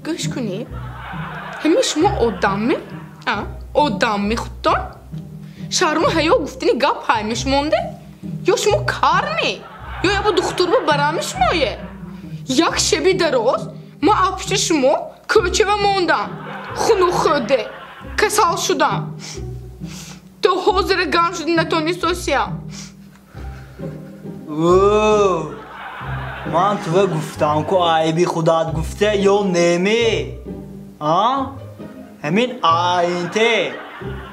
Гӯш кунед, ҳамин шумо одамме? Одамме худтон? Шарму ҳаё гуфтани гап ҳайми шумонде? Ё шумо карме? Ё ябо духтурба барами шумое? Як шаби дароз ман аз пушти шумо кӯчава мондам, хунук хӯрде, касал шудам. То ҳозира гарм шуда натонистосиям. Ман тува гуфтам ку айби худат гуфта ё неме? Ҳамин АНТ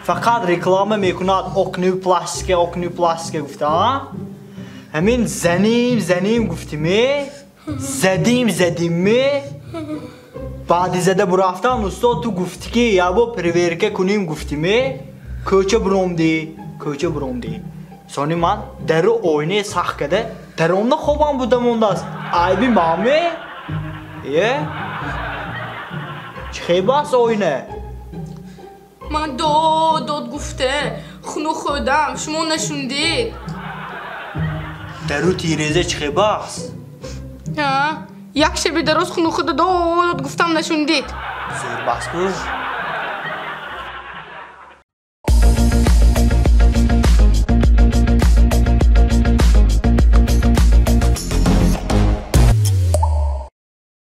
фақат реклама мекунад окнию пластика, окнию пластика гуфта. Ҳамин заним заним гуфтиме, задим задимме. Баъди зада бурафтан устод ту гуфтӣ ки ябо проверка кунем гуфтиме, кӯча буромдӣ, кӯча буромдӣ. Сони ман дару оинаи сахт када даромда хобам буда мондааст. Айби маме? Е? Чӣ хеб аст оина? Ман дод дод гуфта, хунук хӯрдам, шумо нашундед. Дару тиреза чӣ хеб аст? Як шаби дароз хунук хӯрда дод дод гуфтам, нашундед. Зӯр бас ку.